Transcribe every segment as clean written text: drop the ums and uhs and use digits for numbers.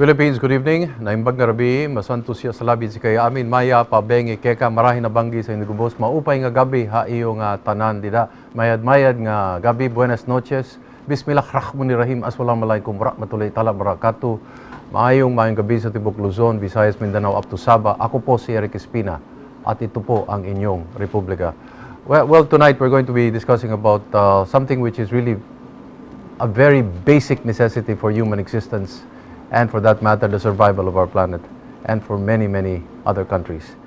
Philippines, good evening. Naimbag nga rabii, masanto siya sa labi si kay amin maya pabengi keka marahin na banggi sa inugubos maupay nga gabi ha iyo nga tanan dida. Mayad-mayad nga gabi, buenas noches. Bismillahirrahmanirrahim. Assalamualaikum warahmatullahi taala barakatuh. Maayong maayong gabi sa tibok Luzon, Visayas, Mindanao up to Sabah. Ako po si Eric Espina at ito po ang inyong Republika. Well, tonight we're going to be discussing about something which is really a very basic necessity for human existence and, for that matter, the survival of our planet and for many, many other countries.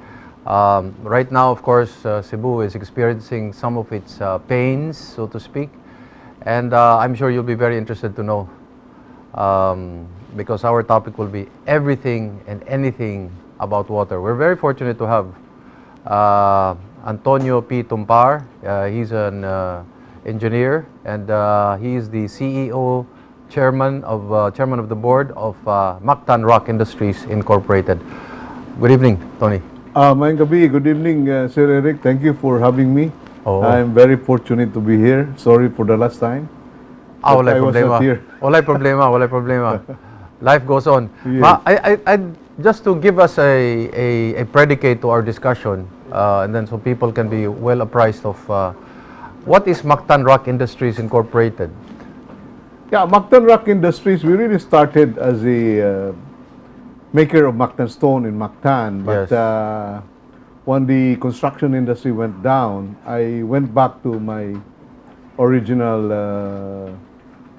Right now, of course, Cebu is experiencing some of its pains, so to speak, and I'm sure you'll be very interested to know because our topic will be everything and anything about water. We're very fortunate to have Antonio P. Tumpar. He's an engineer and he is the CEO, chairman of the board of Mactan Rock Industries Incorporated. Good evening, Tony. Maayong gabii, good evening, Sir Eric. Thank you for having me. Oo. I'm very fortunate to be here. Sorry for the last time Ah, that walay I was problema. Not here. Walay problema, walay problema. Life goes on. Yes. Ma, just to give us a predicate to our discussion, and then so people can be well apprised of what is Mactan Rock Industries Incorporated? Yeah, Mactan Rock Industries, we really started as a maker of Mactan stone in Mactan. But when the construction industry went down, I went back to my original,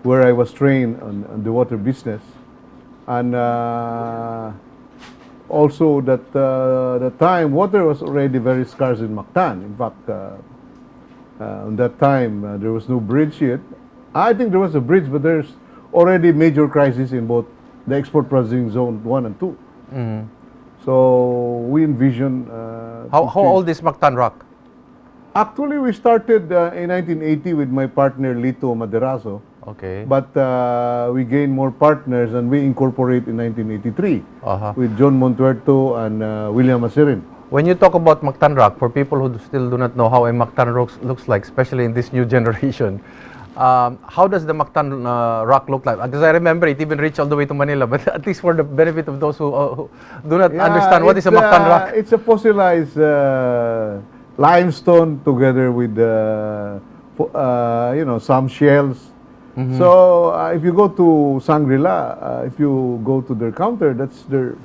where I was trained on the water business. And also that the time, water was already very scarce in Mactan. In fact, on that time, there was no bridge yet. I think there was a bridge, but there's already major crisis in both the export processing zone 1 and 2. So we envision to How change- old is Mactan Rock? Actually, we started in 1980 with my partner Lito Maderaso. But we gained more partners and we incorporate in 1983 with John Montuerto and William Asirin. When you talk about Mactan Rock, for people who still do not know how a Mactan Rock looks like, especially in this new generation, how does the Mactan Rock look like? Because I remember it even reached all the way to Manila, but at least for the benefit of those who do not understand what is a It's, Mactan Rock. It's a fossilized limestone together with some shells. So if you go to Shangri-La, if you go to their counter, that's their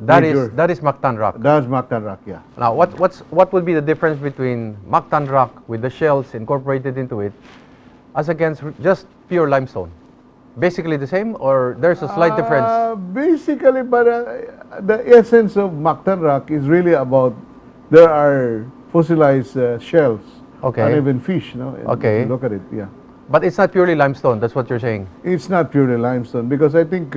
That is major- that is Mactan Rock. That's Mactan Rock, yeah. Now, what would be the difference between Mactan Rock with the shells incorporated into it, as against just pure limestone? Basically the same, or there's a slight difference? Basically, but the essence of Mactan Rock is really about there are fossilized shells and even fish. No, and if you look at it, yeah. But it's not purely limestone. That's what you're saying. It's not purely limestone because I think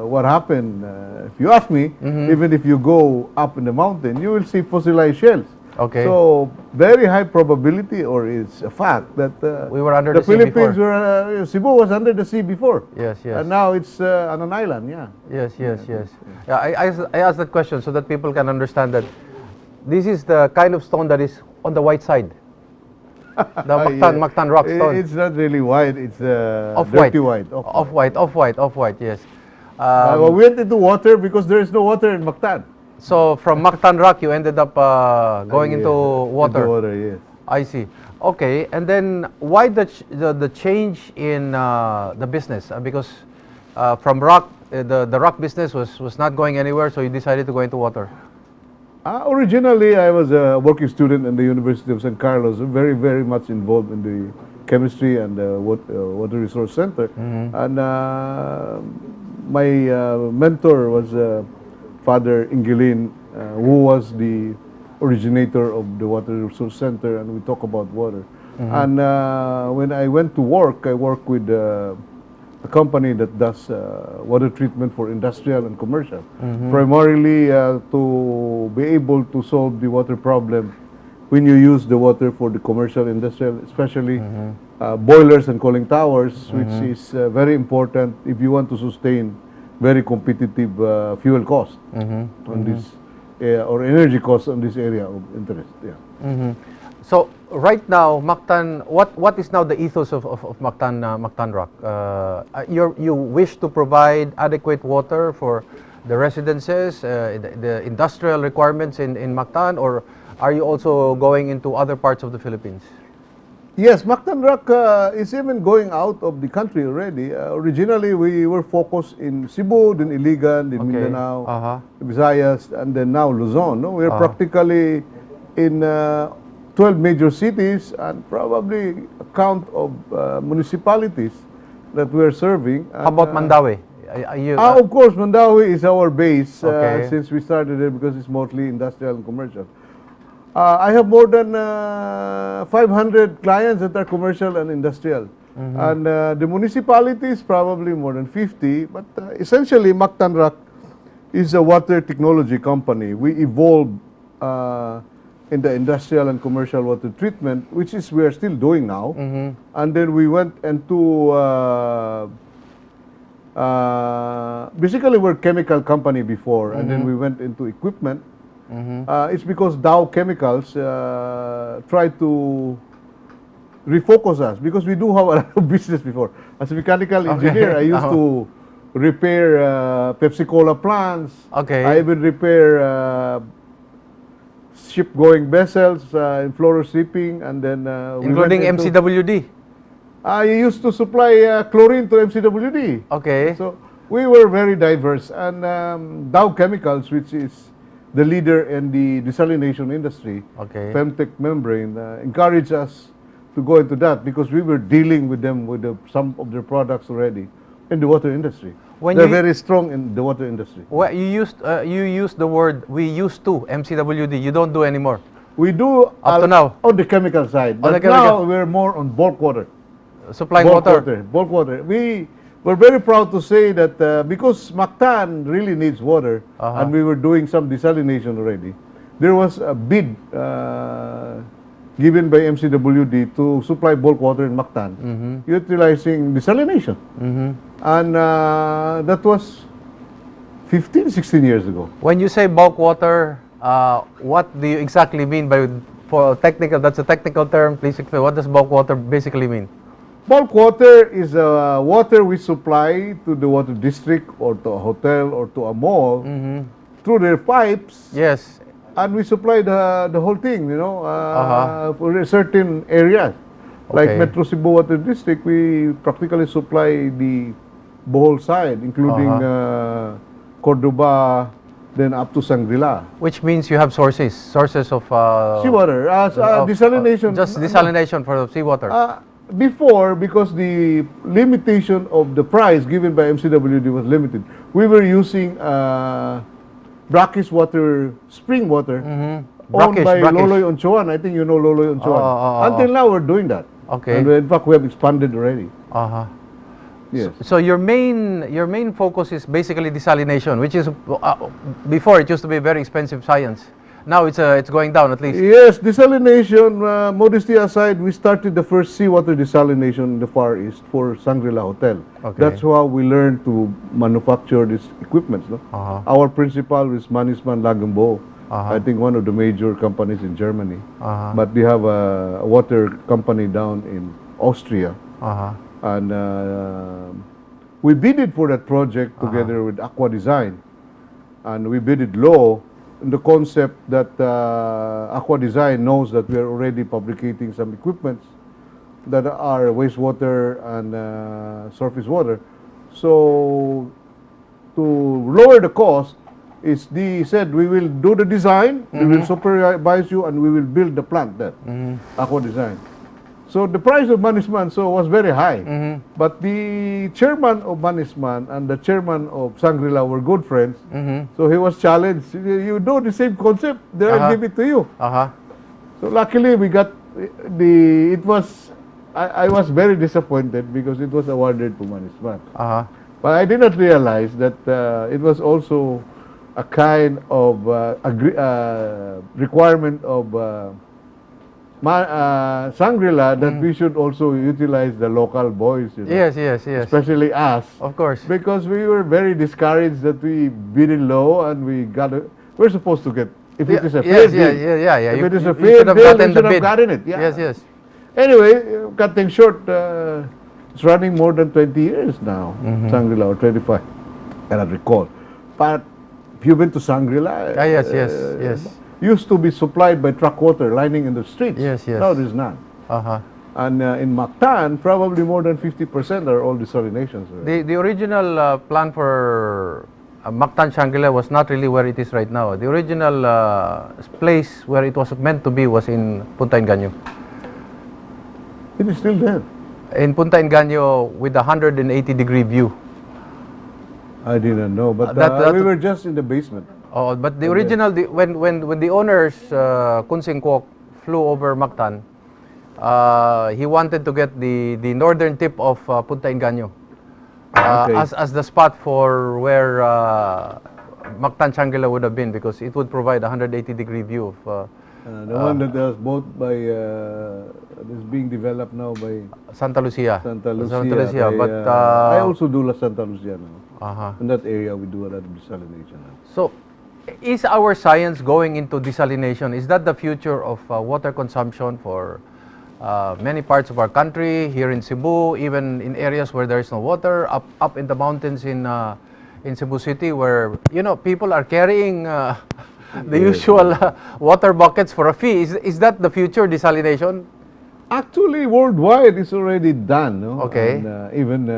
what happened, if you ask me, even if you go up in the mountain, you will see fossilized shells. So very high probability, or it's a fact that We were under the the sea Philippines before. Were Cebu was under the sea before. And now it's on an island. Yeah. Yes. Yeah, I asked that question so that people can understand that this is the kind of stone that is on the white side. The Mactan, Mactan Rock stone. It's not really white. It's Off-white. Dirty white. Off-white, off-white, off-white, yes. Well, we went into water because there is no water in Mactan. So from Mactan Rock, you ended up going into water. Into water, yes. I see. Okay, and then why the change in the business? Because from rock, the rock business was not going anywhere, so you decided to go into water. Originally, I was a working student in the University of San Carlos, very, very much involved in the chemistry and the Water Resource Center. And my mentor was Father Ingilin, who was the originator of the Water Resource Center, and we talk about water. And when I went to work, I worked with a company that does water treatment for industrial and commercial, primarily to be able to solve the water problem when you use the water for the commercial, industrial, especially boilers and cooling towers, which is very important if you want to sustain very competitive fuel cost on this or energy cost on this area of interest. Yeah. So right now, Mactan, what is now the ethos of Mactan Rock? You wish to provide adequate water for the residences, the industrial requirements in Mactan, or are you also going into other parts of the Philippines? Yes, Mactan Rock is even going out of the country already. Originally, we were focused in Cebu, then Iligan, then Mindanao, Visayas, and then now Luzon. No? We're practically in 12 major cities and probably a count of municipalities that we're serving. How about Mandaue? Are you, Ah, of course, Mandaue is our base since we started it because it's mostly industrial and commercial. I have more than 500 clients that are commercial and industrial. And the municipalities, probably more than 50. But essentially, Mactan Rock is a water technology company. We evolved in the industrial and commercial water treatment, which is we are still doing now. And then we went into basically we're chemical company before, and then we went into equipment. It's because Dow Chemicals tried to refocus us because we do have a lot of business before. As a mechanical engineer, I used to repair Pepsi Cola plants. I even repair ship-going vessels in Floro Shipping, and then we went Including into- MCWD. I used to supply chlorine to MCWD. So we were very diverse, and Dow Chemicals, which is the leader in the desalination industry, Femtech membrane, encouraged us to go into that because we were dealing with them with some of their products already in the water industry. When They're you- very strong in the water industry. Well, you used the word "we used to" MCWD. You don't do anymore. We do Up to now? On the chemical side, On but the chemical- now we're more on bulk water. Supplying Bulk water. Bulk water. We were very proud to say that because Mactan really needs water, and we were doing some desalination already, there was a bid given by MCWD to supply bulk water in Mactan, utilizing desalination. And that was 15, 16 years ago. When you say bulk water, what do you exactly mean by for technical? That's a technical term. Please explain. What does bulk water basically mean? Bulk water is water we supply to the water district or to a hotel or to a mall through their pipes. And we supply the whole thing for a certain areas. Like Metro Cebu Water District, we practically supply the Bohol side, including Cordoba, then up to Shangri-La. Which means you have sources of Seawater, desalination. Just desalination for the seawater. Before, because the limitation of the price given by MCWD was limited, we were using brackish water, spring water, owned Brackish, by brackish. Loloy Onchoan. I think you know Loloy Onchoan. Oo. Until now, we're doing that. And in fact, we have expanded already. Yes. So your main focus is basically desalination, which is before it used to be a very expensive science. Now it's going down at least. Yes, desalination, modesty aside, we started the first seawater desalination in the Far East for Shangri-La Hotel. That's how we learned to manufacture these equipment. No? Our principal is Mannesmann Lagenbau. I think one of the major companies in Germany. But they have a water company down in Austria. And we bidded for that project together with Aqua Design. And we bid it low in the concept that Aqua Design knows that we are already fabricating some equipments that are wastewater and surface water. So to lower the cost, is they said, "We will do the design, we will supervise you, and we will build the plant there," Aqua Design. So the price of Mannesmann so was very high. But the chairman of Mannesmann and the chairman of Shangri-La were good friends. So he was challenged. "You do the same concept, then I'll give it to you." So luckily we got the, it was, I was very disappointed because it was awarded to Mannesmann. But I did not realize that it was also a kind of requirement of Shangri-La that we should also utilize the local boys, especially us. Of course. Because we were very discouraged that we bid it low and we're supposed to get If it is a fair deal. If it is a You fair should have deal, gotten you the should have bid. gotten it. Yeah. Anyway, cut things short, it's running more than 20 years now, Shangri-La, or 25. Cannot recall. But if you've been to Shangri-La, Ah, yes. used to be supplied by truck water lining in the streets. Now there's none. And in Mactan, probably more than 50% are all desalinations already. The original plan for Mactan Shangri-La was not really where it is right now. The original place where it was meant to be was in Punta Engaño. It is still there. In Punta Engaño with a 180-degree view. I didn't know, but we were just in the basement. Oh, but the original, when the owners, Kun Sing Kwok, flew over Mactan, he wanted to get the northern tip of Punta Engaño as the spot for where Mactan Shangri-La would have been because it would provide a 180-degree view of The one that was bought by, is being developed now by Santa Lucia. Santa Lucia. Santa Lucia, by, but I also do La Santa Lucia now. In that area, we do a lot of desalination now. So, is our science going into desalination? Is that the future of water consumption for many parts of our country, here in Cebu, even in areas where there is no water, up in the mountains in Cebu City, where people are carrying the usual water buckets for a fee? Is that the future, desalination? Actually, worldwide, it's already done. No? Okay. And even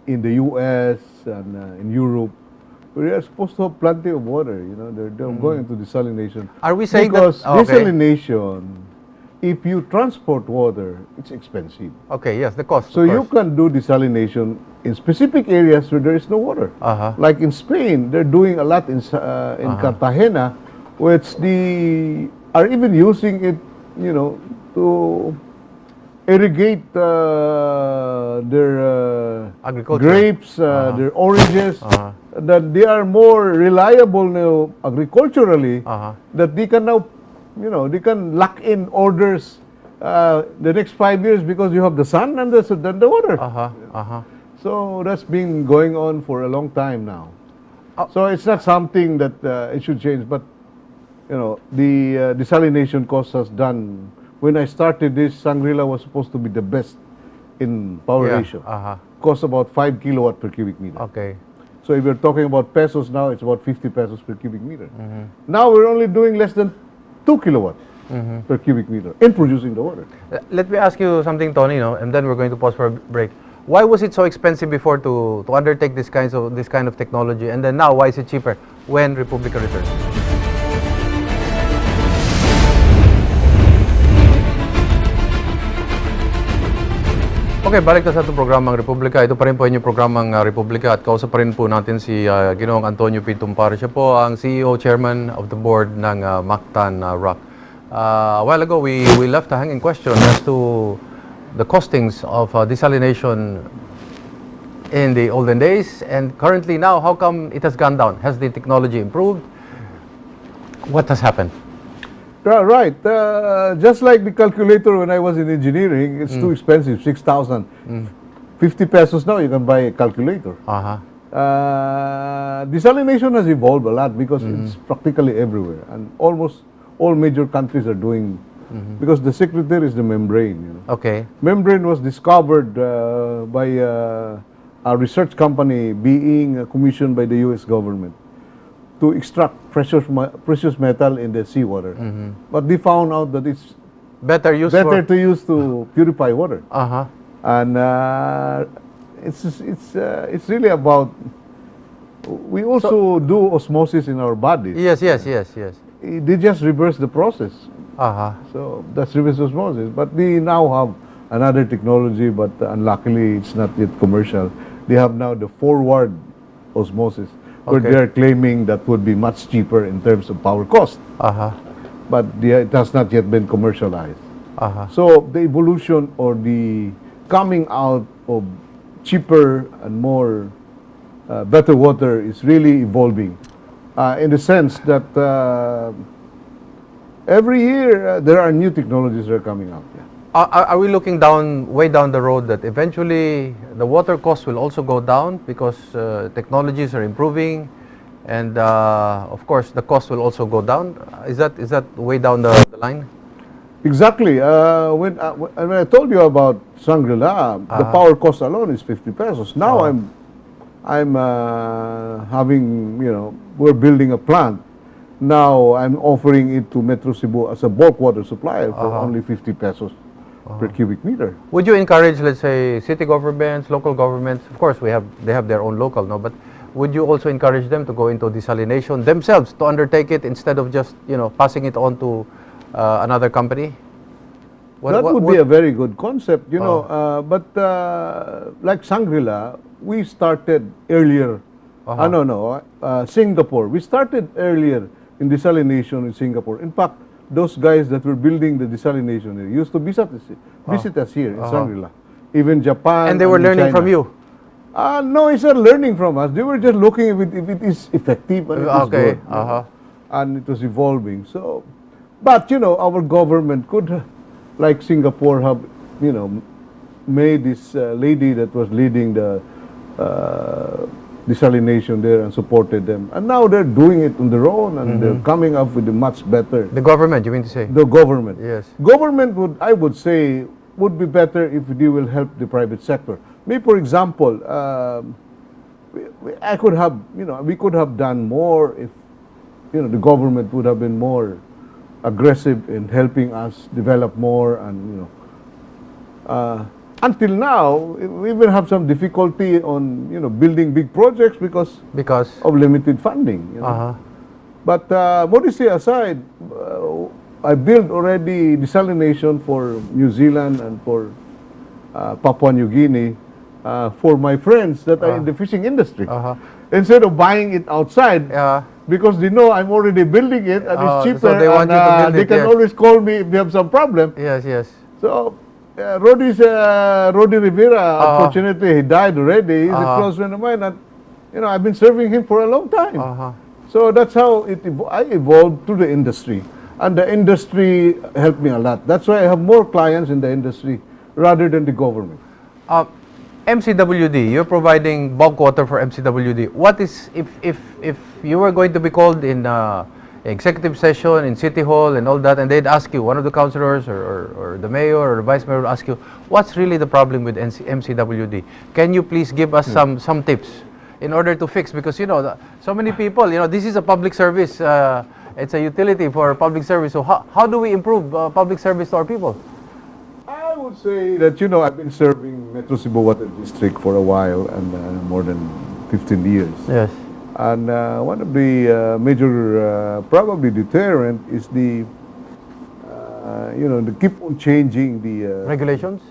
in the U.S. and in Europe, we are supposed to have plenty of water. They're going into desalination. Are we saying that- because Oh, okay. desalination, if you transport water, it's expensive. Okay, yes, the cost. So Of you course. can do desalination in specific areas where there is no water. Like in Spain, they're doing a lot in Cartagena, which they are even using it to irrigate their Agriculture. Grapes, their oranges. That they are more reliable now agriculturally. That they can now, they can lock in orders the next 5 years because you have the sun and the water. So that's been going on for a long time now. So it's not something that it should change, but the desalination cost has done. When I started this, Shangri-La was supposed to be the best in power ratio. Cost about 5 kilowatt per cubic meter. So if you're talking about pesos now, it's about 50 pesos per cubic meter. Now we're only doing less than 2 kilowatt per cubic meter in producing the water. Let me ask you something, Tony, no? And then we're going to pause for a break. Why was it so expensive before to undertake this kind of technology, and then now why is it cheaper? When Republika returns. Okay, balik na sa atong programang Republika. Ito pa rin po inyong programang Republika at kausap pa rin po natin si Ginoong Antonio P. Tumpar. Siya po ang CEO, Chairman of the Board ng Mactan Rock. A while ago, we left a hanging question as to the costings of desalination in the olden days and currently now, how come it has gone down? Has the technology improved? What has happened? Right. Just like the calculator when I was in engineering, it's too expensive, 6,000. 50 pesos now, you can buy a calculator. Desalination has evolved a lot because it's practically everywhere, and almost all major countries are doing, because the secret there is the membrane. Membrane was discovered by a research company being commissioned by the U.S. government to extract precious metal in the seawater. But they found out that it's Better use better for to use to purify water. And it's really about, we also do osmosis in our bodies. They just reverse the process. So that's reverse osmosis. But they now have another technology, but unluckily it's not yet commercial. They have now the forward osmosis, where they are claiming that would be much cheaper in terms of power cost. But it has not yet been commercialized. So the evolution or the coming out of cheaper and more better water is really evolving in the sense that every year there are new technologies that are coming out. Yeah. Are we looking down, way down the road that eventually the water cost will also go down because technologies are improving? And of course, the cost will also go down. Is that way down the line? Exactly. When I told you about Shangri-La, the power cost alone is 50 pesos. Now I'm having, we're building a plant. Now I'm offering it to Metro Cebu as a bulk water supplier for only 50 pesos per cubic meter. Would you encourage, let's say, city governments, local governments? Of course, we have they have their own local, no? But would you also encourage them to go into desalination themselves, to undertake it instead of just passing it on to another company? That would be a very good concept. But like Shangri-La, we started earlier. No, Singapore. We started earlier in desalination in Singapore. In fact, those guys that were building the desalination here used to visit us here in Shangri-La. Even Japan And they were in learning from China. you. No, it's not learning from us. They were just looking if it is effective and it is good. And it was evolving. So, but our government could, like Singapore, have made this lady that was leading the desalination there and supported them. And now they're doing it on their own and they're coming up with a much better. The government, you mean to say? The government. Yes. Government would, I would say, would be better if they will help the private sector. Me, for example, I could have, we could have done more if the government would have been more aggressive in helping us develop more and until now, we even have some difficulty on building big projects because Because of limited funding. But modesty aside, I built already desalination for New Zealand and for Papua New Guinea for my friends that are in the fishing industry. Instead of buying it outside, because they know I'm already building it and Oh, it's so cheaper they want and you to build they it, can yes. always call me if they have some problem. So Rody Rivera, unfortunately, he died already. He's a close friend of mine, and I've been serving him for a long time. So that's how I evolved to the industry, and the industry helped me a lot. That's why I have more clients in the industry rather than the government. MCWD, you're providing bulk water for MCWD. What is, if you were going to be called in executive session in City Hall and all that, and they'd ask you, one of the councilors or the mayor or the vice mayor would ask you, "What's really the problem with NC MCWD? Can you please give us some tips in order to fix?" Because, so many people, this is a public service, it's a utility for public service. So how do we improve public service to our people? I would say that I've been serving Metro Cebu Water District for a while and more than 15 years. And one of the major, probably deterrent is the keep on changing the Regulations?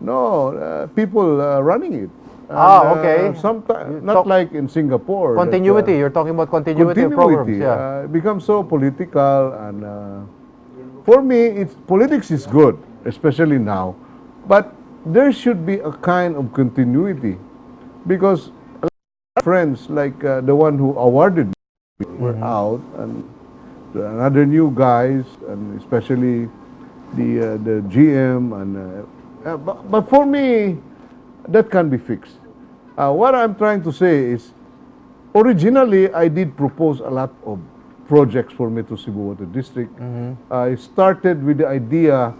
No, people running it. And sometimes You not like in Singapore. That, Continuity. You're talking about continuity of programs. Continuity. Yeah. It becomes so political, and for me, it's politics is good, especially now, but there should be a kind of continuity, because a lot of friends like the one who awarded me were out, and there are other new guys, and especially the GM, and but for me, that can be fixed. What I'm trying to say is, originally, I did propose a lot of projects for Metro Cebu Water District. I started with the idea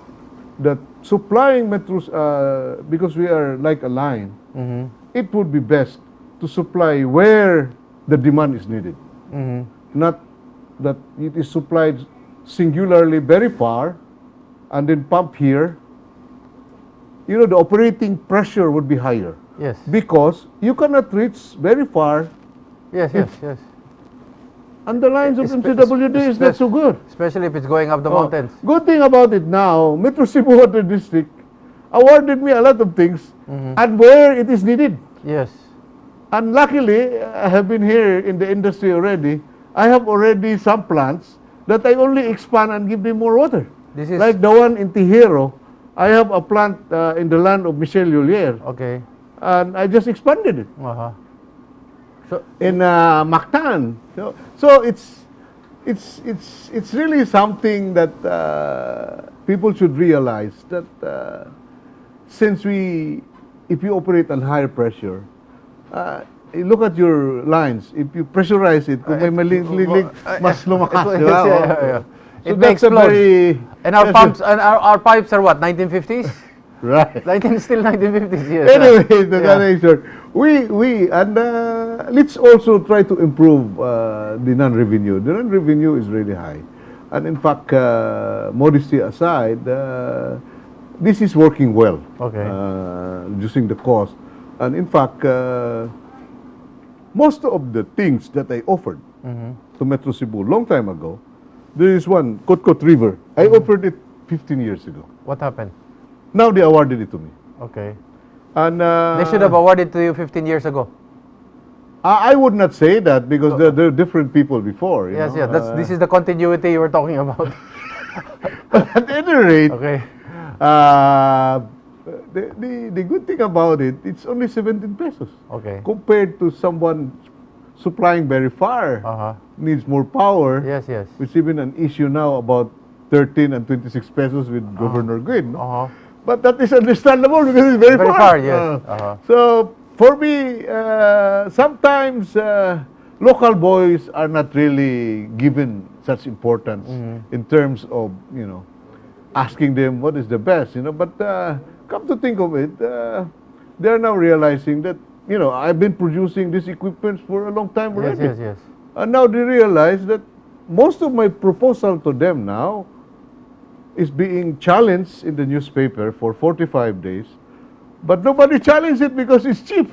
that supplying Metro, because we are like a line, it would be best to supply where the demand is needed. Not that it is supplied singularly very far and then pump here. The operating pressure would be higher because you cannot reach very far and the lines of MCWD is not so good. Especially if it's going up the Oh, mountains. good thing about it now, Metro Cebu Water District awarded me a lot of things and where it is needed. And luckily, I have been here in the industry already. I have already some plants that I only expand and give them more water. This is- Like the one in Tijero, I have a plant in the land of Michel Lhuillier, and I just expanded it So, in Mactan. So it's really something that people should realize that since we if you operate on higher pressure, Look at your lines. If you pressurize it, kung may maling leak, mas lumakas, di ba? Yeah. So It may that's a explode. very And our that's a- pumps and our pipes are what, 1950s? Right. 19 still 1950s, yes. Anyway, to cut it short, we and let's also try to improve the non-revenue. The non-revenue is really high, and in fact, modesty aside, this is working well. Reducing the cost, and in fact, most of the things that I offered to Metro Cebu long time ago, there is one, Cotcot River. I offered it 15 years ago. What happened? Now they awarded it to me. And They should have awarded to you 15 years ago. I would not say that because there are different people before. You Yes, know? yeah. That's This is the continuity you were talking about. But at any rate, the good thing about it, it's only 17 pesos. Compared to someone supplying very far, needs more power, which even an issue now about 13 and 26 pesos with Governor Gwynne, no? But that is understandable because it's very Very far. far, yes. So for me, sometimes local boys are not really given such importance in terms of asking them what is the best. But come to think of it, they are now realizing that I've been producing these equipment for a long time already. And now they realize that most of my proposal to them now is being challenged in the newspaper for 45 days. But nobody challenged it because it's cheap.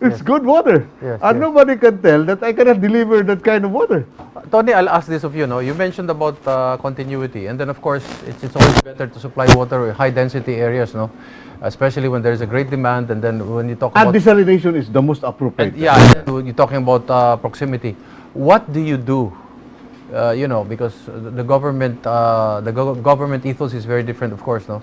It's good water. And nobody can tell that I cannot deliver that kind of water. Tony, I'll ask this of you. No, you mentioned about continuity, and then of course it's always better to supply water in high density areas, no, especially when there's a great demand, and then when you talk And about desalination is the most appropriate. And, yeah, and you're talking about proximity. What do you do? Because the government ethos is very different, of course, no.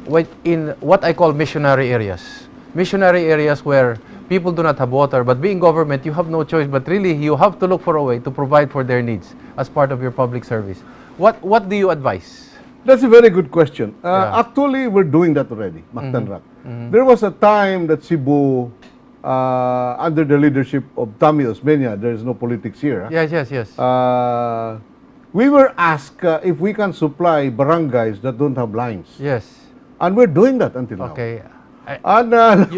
Wait, in what I call missionary areas where people do not have water, but being government, you have no choice, but really you have to look for a way to provide for their needs as part of your public service. What do you advise? That's a very good question. Actually, we're doing that already, Mactan Rock. There was a time that Cebu, under the leadership of Tommy Osmeña, there is no politics here, ah. We were asked if we can supply barangays that don't have lines. And we're doing that until now. And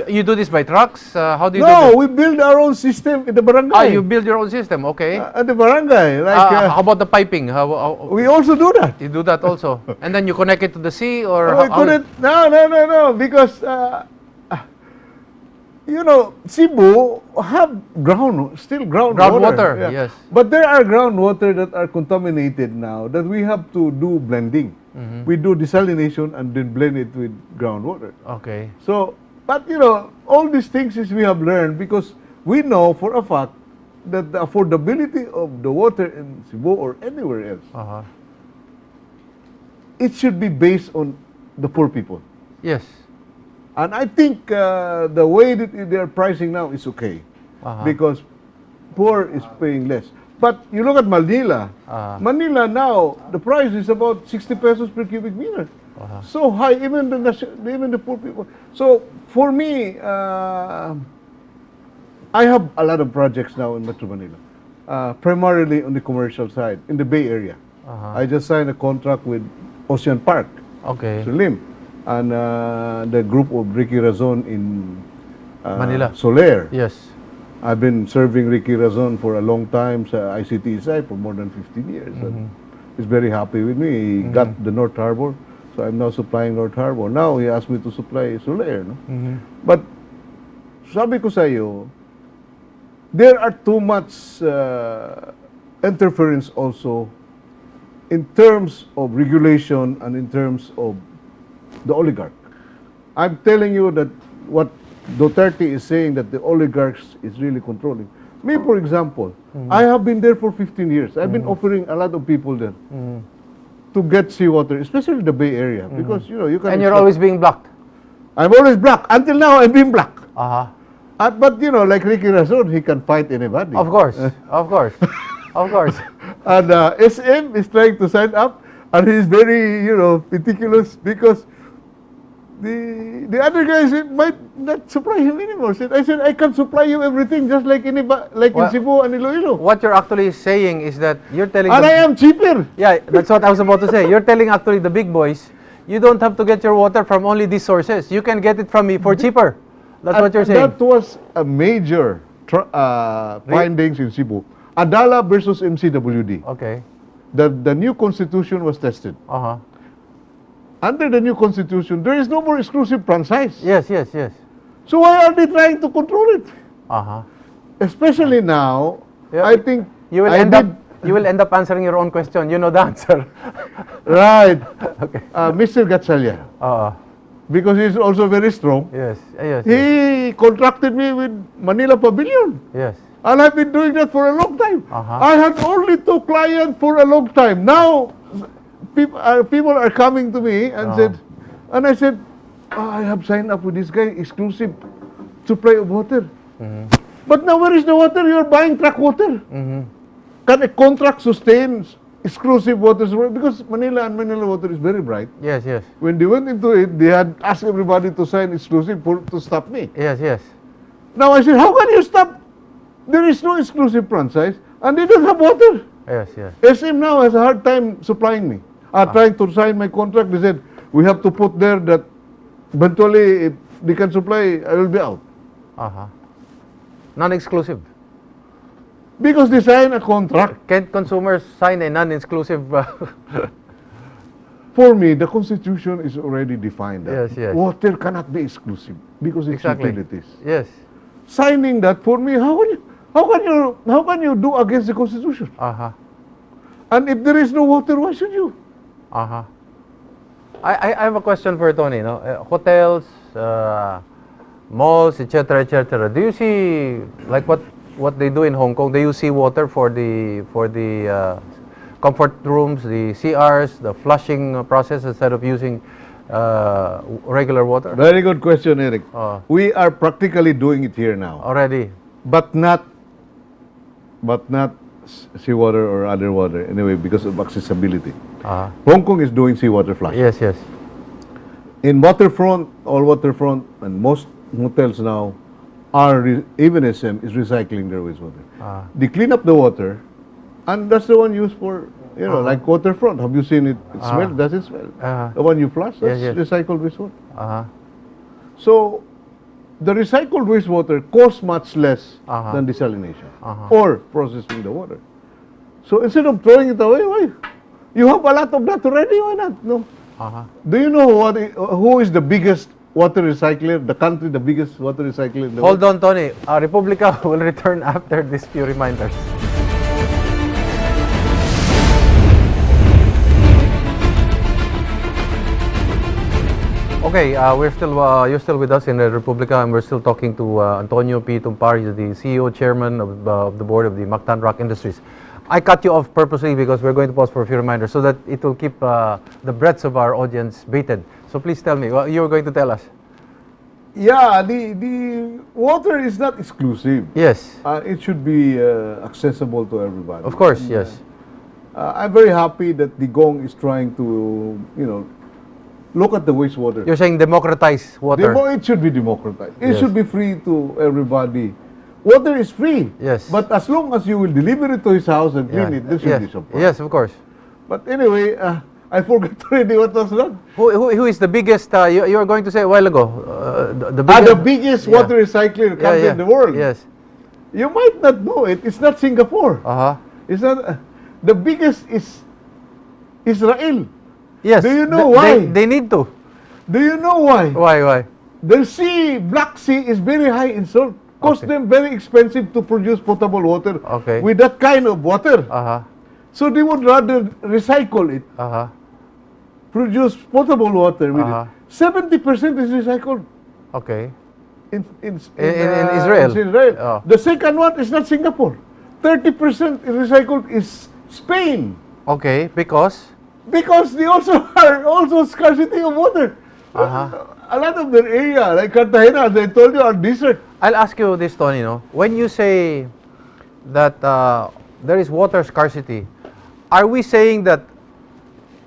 You do this by trucks? How do you do No, this? We build our own system in the barangay. Ah, you build your own system, okay. At the barangay. Like, How about the piping? We also do that. You do that also, and then you connect it to the sea, or Oh, we couldn't. No. Because, Cebu have ground, still groundwater. Groundwater, yes. But there are groundwater that are contaminated now that we have to do blending. We do desalination and then blend it with groundwater. So, but all these things is we have learned because we know for a fact that the affordability of the water in Cebu or anywhere else, it should be based on the poor people. And I think the way that they are pricing now is okay because poor is paying less. But you look at Manila. Manila now, the price is about 60 pesos per cubic meter. So high, even the poor people. So for me, I have a lot of projects now in Metro Manila, primarily on the commercial side, in the Bay Area. I just signed a contract with Ocean Park. Lim, and the group of Ricky Razon in Manila. Solaire. I've been serving Ricky Razon for a long time sa ICTSI for more than 15 years. And he's very happy with me. He got the North Harbor, so I'm now supplying North Harbor. Now he asked me to supply Solaire. No? But sabi ko sa iyo, there are too much interference also in terms of regulation and in terms of the oligarch. I'm telling you that what Duterte is saying, that the oligarchs is really controlling. Me, for example, I have been there for 15 years. I've been offering a lot of people there to get seawater, especially the Bay Area, because you can. And you're always being blocked. I'm always blocked. Until now, I'm being blocked. But like Ricky Razon, he can fight anybody. Of course. Of course. Of course. And SM is trying to sign up, and he's very meticulous because The other guys might not supply him anymore. I said, "I can supply you everything just like in like Well, in Cebu and Iloilo." What you're actually saying is that you're telling And the- I am cheaper. Yeah, that's what I was about to say. You're telling actually the big boys, you don't have to get your water from only these sources. You can get it from me for cheaper. That's what And you're saying. that was a major findings in Cebu. Adala versus MCWD. The new constitution was tested. Under the new constitution, there is no more exclusive franchise. So why are they trying to control it? Especially now, I think You will I end did, up you will end up answering your own question. You know the answer. Right. Mr. Gatchalian, because he's also very strong, he contracted me with Manila Pavilion. And I've been doing that for a long time. I had only two clients for a long time. Now, people are coming to me and said, and I said, "Ah, I have signed up with this guy, exclusive supply of water." But now where is the water? You're buying truck water. Can a contract sustain exclusive water supply? Because Manila and Manila water is very bright. When they went into it, they had asked everybody to sign exclusive to stop me. Now I said, "How can you stop? There is no exclusive franchise and they don't have water." SM now has a hard time supplying me. Trying to sign my contract, they said, "We have to put there that eventually if they can supply, I will be out." Non-exclusive. Because they sign a contract. Can't consumers sign a non-exclusive? For me, the Constitution is already defined that water cannot be exclusive because it's utilities. Signing that for me, how can you do against the Constitution? And if there is no water, why should you? I have a question for Tony. No? Hotels, malls, etc., etc. Do you see like what they do in Hong Kong? Do you see water for the comfort rooms, the CRs, the flushing process instead of using regular water? Very good question, Eric. We are practically doing it here now, Already. but not seawater or other water anyway because of accessibility. Hong Kong is doing seawater flush. In waterfront, all waterfront, and most hotels now are even SM is recycling their wastewater. They clean up the water, and that's the one used for like waterfront. Have you seen it? It smell? Does it smell? The one you flush, that's recycled wastewater. So the recycled wastewater costs much less than desalination or processing the water. So instead of throwing it away, why? You have a lot of that already. Why not? No. Do you know who is the biggest water recycler? The country, the biggest water recycler in the Hold world? On, Tony. Republika will return after these few reminders. Okay, we're still you're still with us in the Republika, and we're still talking to Antonio P. Tumpar. He's the CEO, chairman of the board of the Mactan Rock Industries. I cut you off purposely because we're going to pause for a few reminders so that it will keep the breadth of our audience baited. So please tell me what you were going to tell us. Yeah, the water is not exclusive. It should be accessible to everybody. Of course, yes. I'm very happy that Digong is trying to look at the wastewater. You're saying democratize water. It should be democratized. It should be free to everybody. Water is free. But as long as you will deliver it to his house and clean it, there should be some problem. Yes, of course. But anyway, I forgot already what was that. Who is the biggest? You were going to say a while ago. The Ah, biggest, the biggest water recycling country in the world. You might not know it. It's not Singapore. It's not. The biggest is Israel. Do you know why? They need to. Do you know why? Why? Why? The sea, Black Sea, is very high in salt. Cost them very expensive to produce potable water with that kind of water. So they would rather recycle it, produce potable water with it. 70% is recycled In Israel. in Israel. Oh. The second one is not Singapore. 30% is recycled is Spain. Okay. Because. Because they also are also scarcity of water. A lot of their area, like Cartagena, as I told you, are desert. I'll ask you this, Tony. No, when you say that there is water scarcity, are we saying that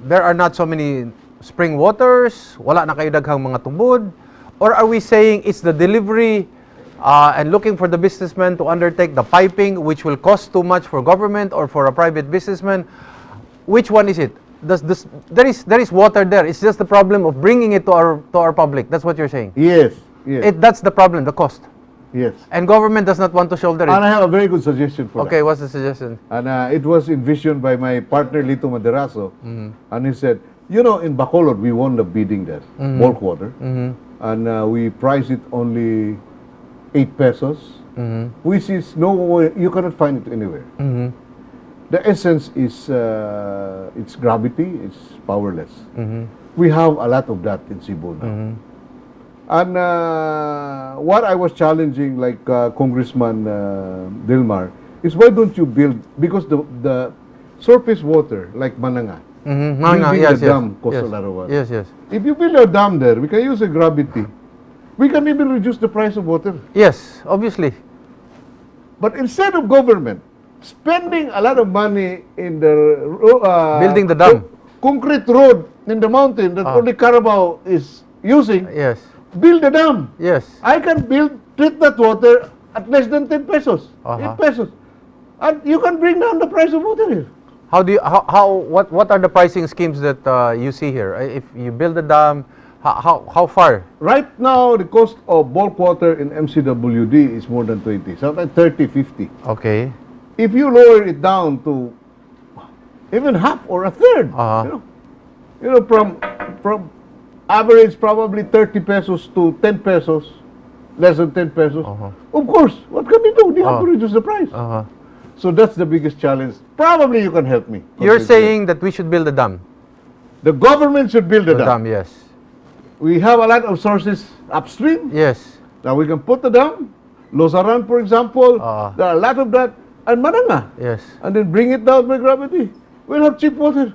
there are not so many spring waters, wala na kayo daghang mga tubod, or are we saying it's the delivery and looking for the businessman to undertake the piping, which will cost too much for government or for a private businessman? Which one is it? Does this There is water there. It's just the problem of bringing it to our public. That's what you're saying. Yes. That's the problem, the cost. Yes. And government does not want to shoulder it. And I have a very good suggestion for Okay, what's the suggestion? that. And it was envisioned by my partner Lito Maderaso. And he said, in Bacolod, we won the bidding there, bulk water. And we priced it only 8 pesos, which is no, you cannot find it anywhere. The essence is its gravity, it's powerless. We have a lot of that in Cebu now. And what I was challenging, like Congressman Delmar, is why don't you build, because the surface water, like Mananga, Mga, building the dam costs a lot of water. If you build a dam there, we can use the gravity. We can even reduce the price of water. Yes, obviously. But instead of government spending a lot of money in the Building the dam. Concrete road in the mountain that only Carabao is using, build a dam. I can build, treat that water at less than 10 pesos, 8 pesos. And you can bring down the price of water here. How do you, how, what are the pricing schemes that you see here? If you build a dam, how far? Right now, the cost of bulk water in MCWD is more than 20, sometimes 30, 50. If you lower it down to even half or a third, from average probably 30 pesos to 10 pesos, less than 10 pesos. Of course, what can they do? They have to reduce the price. So that's the biggest challenge. Probably you can help me. You're saying that we should build a dam. The government should build a The dam. dam, yes. We have a lot of sources upstream. Now we can put the dam. Losaran, for example, there are a lot of that. And Mananga. And then bring it down by gravity. We'll have cheap water.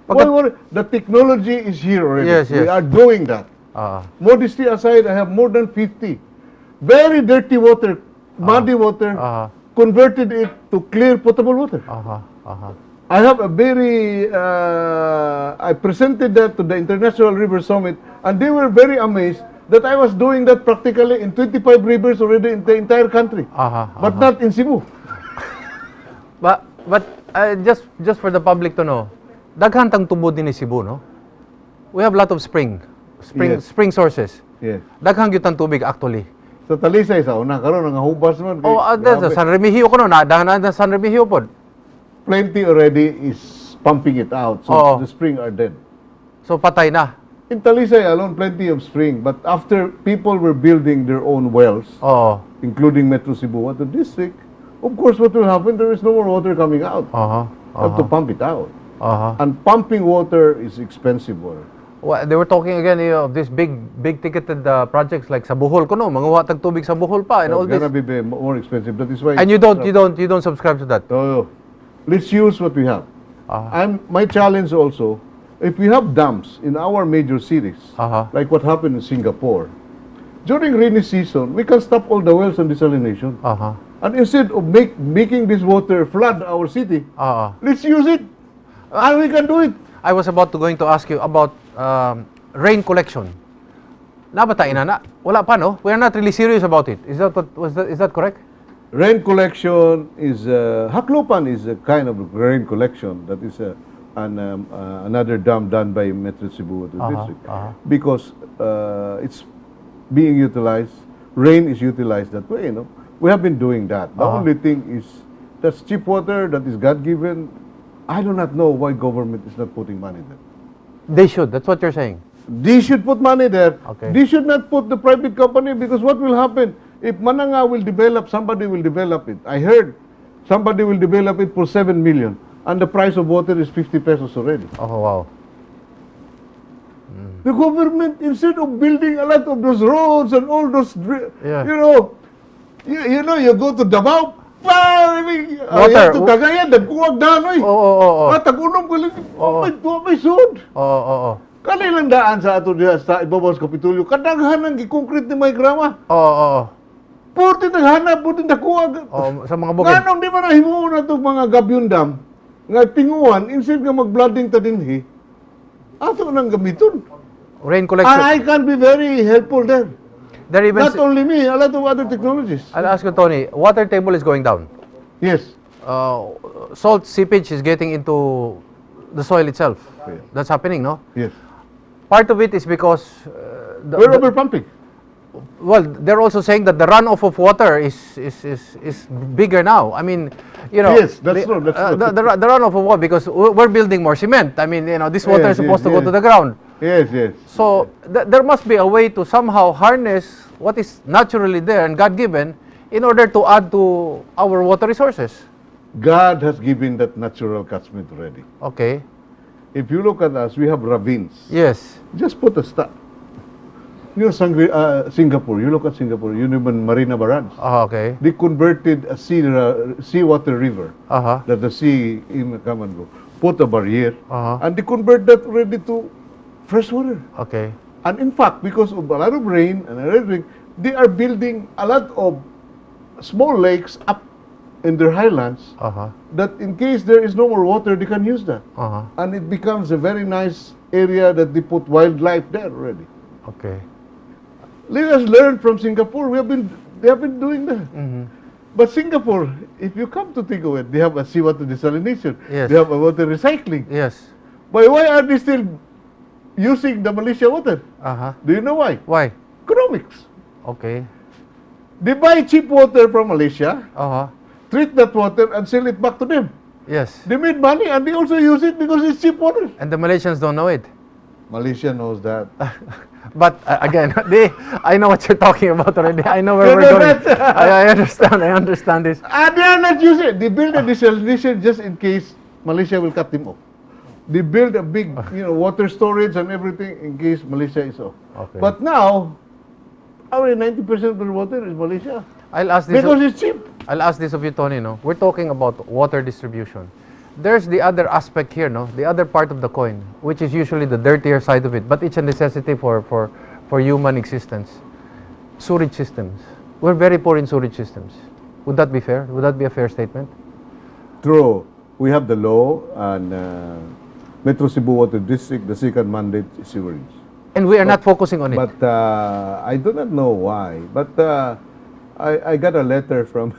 Why worry? The technology is here already. We are doing that. Modesty aside, I have more than 50. Very dirty water, muddy water, converted it to clear potable water. I presented that to the International River Summit, and they were very amazed that I was doing that practically in 25 rivers already in the entire country, but not in Cebu. But just for the public to know, daghan tang tubod dinhi Cebu, no? We have a lot of spring spring sources. Daghan gyud tang tubig actually. Sa Talisay sa una karon nga hubas man kay Oh, that's grabe. San Remigio kuno na daghan na San Remigio pod. Plenty already is pumping it out, so Oo. The spring are dead. So patay na. In Talisay alone, plenty of spring, but after people were building their own wells, Oo. Including Metro Cebu Water District, of course, what will happen? There is no more water coming out. Have to pump it out. And pumping water is expensive water. Well, they were talking again of this big big ticketed projects like sa Bohol kuno, manguha tag tubig sa Bohol pa and It's all this. gonna be more expensive. That is why. And you don't subscribe to that. No. Let's use what we have. I'm my challenge also. If we have dams in our major cities, like what happened in Singapore, during rainy season, we can stop all the wells and desalination. And instead of making this water flood our city, let's use it. And we can do it. I was about to going to ask you about rain collection. Naa ba ta inana? Wala pa, no? We are not really serious about it. Is that correct? Rain collection is, Jaclupan is a kind of rain collection that is another dam done by Metro Cebu Water District because it's being utilized. Rain is utilized that way. We have been doing that. The only thing is that's cheap water that is God given. I do not know why government is not putting money there. They should. That's what you're saying. They should put money there. Okay. They should not put the private company because what will happen if Mananga will develop, somebody will develop it. I heard somebody will develop it for 7 million and the price of water is 50 pesos already. Oh, wow. The government, instead of building a lot of those roads and all those, you go to Davao, pa, I mean, Water. To Cagayan, dagkuwag danoy. Oo. Ah, tag-unom ko lang, oh, may sud. Oo. Kanilang daan sa ato diha sa ibabaw sa Kapitolyo, kadaghan ang gi-concrete ni Mike Rama. Oo. Purti naghana, purti nakuha. Oo, sa mga bukid. Nganong di man na himuon na itong mga gabion dam, nga tinguan, instead nga mag-flooding ta dinhi, Ato nang gamiton. Rain collection. And I can be very helpful there. There even Not only me, a lot of other technologies. I'll ask you, Tony, water table is going down. Yes. Salt seepage is getting into the soil itself. Yeah. That's happening, no? Yes. Part of it is because We're over pumping. Well, they're also saying that the runoff of water is bigger now. I mean, Yes, that's the, true, that's true. The runoff of water, because we're building more cement. I mean, this water is supposed to go to the ground. So there must be a way to somehow harness what is naturally there and God-given in order to add to our water resources. God has given that natural catchment already. If you look at us, we have ravines. Just put a stop. Singapore, you look at Singapore, you know Marina Barrage. They converted a seawater river that the sea in come and go. Put a barrier, and they convert that already to fresh water. And in fact, because of a lot of rain and everything, they are building a lot of small lakes up in their highlands that in case there is no more water, they can use that. And it becomes a very nice area that they put wildlife there already. Let us learn from Singapore. They have been doing that. But Singapore, if you come to think of it, they have a seawater desalination. They have a water recycling. But why are they still using the Malaysia water? Do you know why? Why? Economics. They buy cheap water from Malaysia, treat that water and sell it back to them. They made money and they also use it because it's cheap water. And the Malaysians don't know it. Malaysia knows that. But again, I know what you're talking about already. I know where You we're know going. that? I understand. I understand this. And they are not using it. They build a desalination just in case Malaysia will cut them off. They build a big water storage and everything in case Malaysia is off. But now, our 90% of the water is Malaysia. I'll ask this. Because it's cheap. I'll ask this of you, Tony. No, we're talking about water distribution. There's the other aspect here, no? The other part of the coin, which is usually the dirtier side of it, but it's a necessity for human existence. Sewerage systems. We're very poor in sewerage systems. Would that be fair? Would that be a fair statement? True. We have the law and Metro Cebu Water District, the second mandate is sewerage. And we are not focusing on it. But I do not know why. But I got a letter from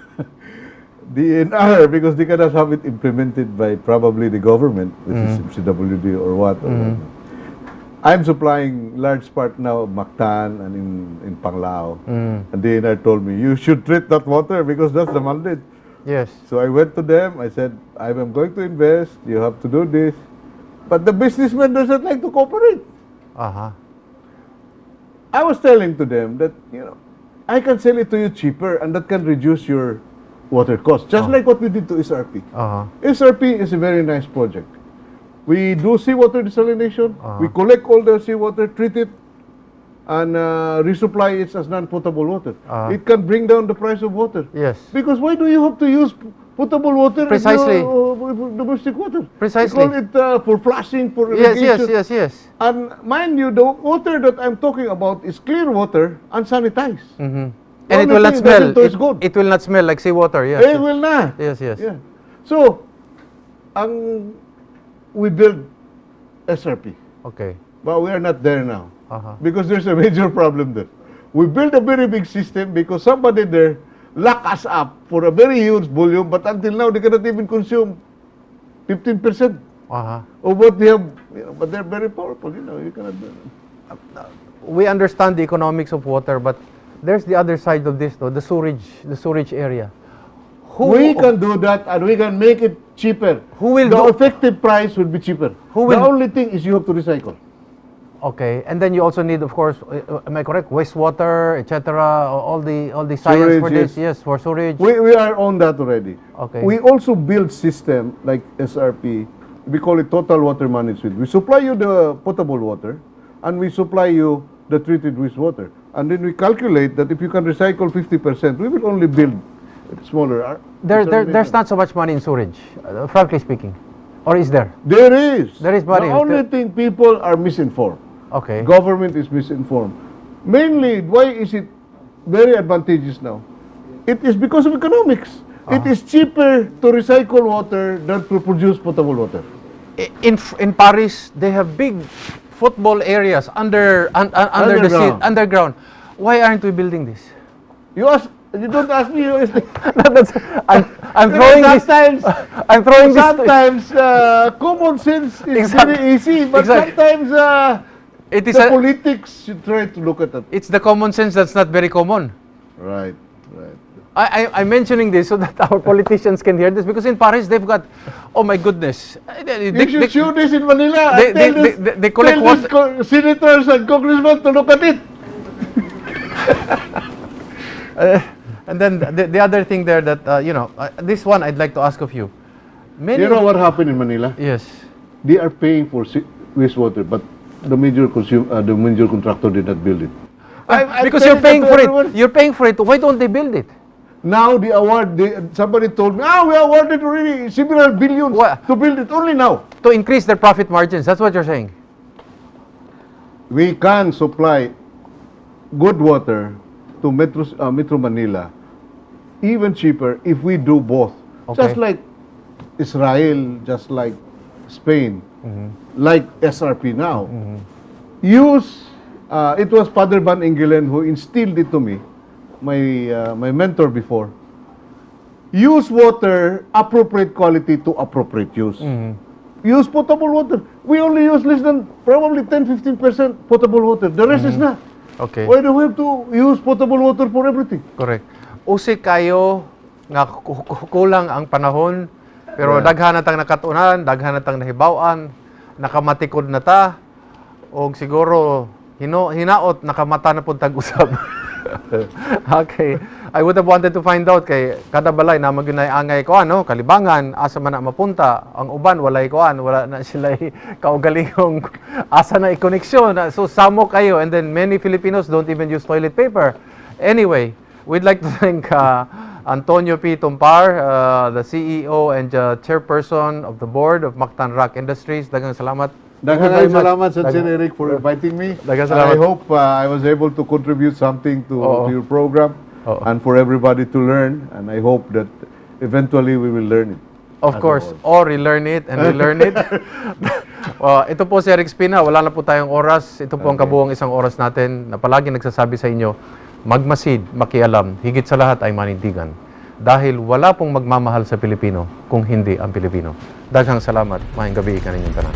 DENR because they cannot have it implemented by probably the government, which is MCWD or what. Or whatnot. I'm supplying large part now of Mactan and in Panglao. And DENR told me, "You should treat that water because that's the mandate." So I went to them. I said, "I am going to invest. You have to do this." But the businessman doesn't like to cooperate. I was telling to them that I can sell it to you cheaper and that can reduce your water cost, just like what we did to SRP. SRP is a very nice project. We do seawater desalination. We collect all the seawater, treat it, and resupply it as non-potable water. It can bring down the price of water. Because why do you have to use potable water if domestic water? Precisely. We call it for flushing, for irrigation. And mind you, the water that I'm talking about is clear water and sanitized. And it Only will not thing smell. doesn't taste It, good. it will not smell like seawater. Yes. It will not. Yeah. So, ang we build SRP, but we are not there now because there's a major problem there. We built a very big system because somebody there lock us up for a very huge volume, but until now they cannot even consume 15% of what they have. But they're very powerful. You cannot. We understand the economics of water, but there's the other side of this, though, the sewerage area. Who, We can do that and we can make it cheaper. Who will The effective price will be cheaper. Who The will- only thing is you have to recycle. Okay, and then you also need, of course, am I correct? Wastewater, etc. All the science for Sewerage, this, yes. yes, for sewerage. We are on that already. We also build system like SRP. We call it total water management. We supply you the potable water and we supply you the treated wastewater. And then we calculate that if you can recycle 50%, we will only build smaller. There's not so much money in sewerage, frankly speaking, or is there? There is. There is money. The only thing, people are misinformed. Government is misinformed. Mainly, why is it very advantageous now? It is because of economics. It is cheaper to recycle water than to produce potable water. In Paris, they have big football areas under the seat, Underground. Underground. Why aren't we building this? You ask, you don't ask me. You ask me. I'm throwing this. Sometimes, I'm throwing this. Sometimes common sense is very easy, but sometimes It is the politics, you try to look at it. It's the common sense that's not very common. I'm mentioning this so that our politicians can hear this because in Paris they've got, oh my goodness, You should show this in Manila and tell this, they collect tell these senators and congressmen to look at it. And then the other thing there that this one I'd like to ask of you. Many You know what happened in Manila? Yes. They are paying for wastewater, but the major contractor did not build it. I'm Because you're telling paying that to for it. everyone. You're paying for it. Why don't they build it? Now the award, somebody told me, "Ah, we awarded already several billions What? To build it only now." To increase their profit margins. That's what you're saying. We can supply good water to Metro Manila even cheaper if we do both. Just like Israel, just like Spain, like SRP now. It was Father Van Engelen who instilled it to me, my mentor before. Use water, appropriate quality to appropriate use. Use potable water. We only use less than probably 10-15% potable water. The rest is not. Why do we have to use potable water for everything? Correct. Usik kayo nga kulang ang panahon pero daghan na tang nakatunan, daghan na tang nahibaw-an, nakamatikod na ta og siguro hinaot nakamata na pud tag usab. Okay. I would have wanted to find out kay kada balay na magyunay angay ko ano, kalibangan, asa man na mapunta, ang uban walay kuan, wala na sila kaugalingong asa na i-koneksyon. So samo kayo and then many Filipinos don't even use toilet paper. Anyway, we'd like to thank Antonio P. Tumpar, the CEO and chairperson of the board of Mactan Rock Industries. Daghang salamat. Thank you Daghang very much. Salamat sa Sir Eric for inviting me. Daghang And salamat. I hope I was able to contribute something Oo. To your program Oo. And for everybody to learn. And I hope that eventually we will learn it. Of As a course, whole. Or relearn it and relearn it. Well, ito po si Eric Spina, wala na po tayong oras. Ito po ang kabuuang isang oras natin na palagi nagsasabi sa inyo, magmasid, makialam, higit sa lahat ay manindigan. Dahil wala pong magmamahal sa Pilipino kung hindi ang Pilipino. Daghang salamat. Maayong gabii kaninyong tanan.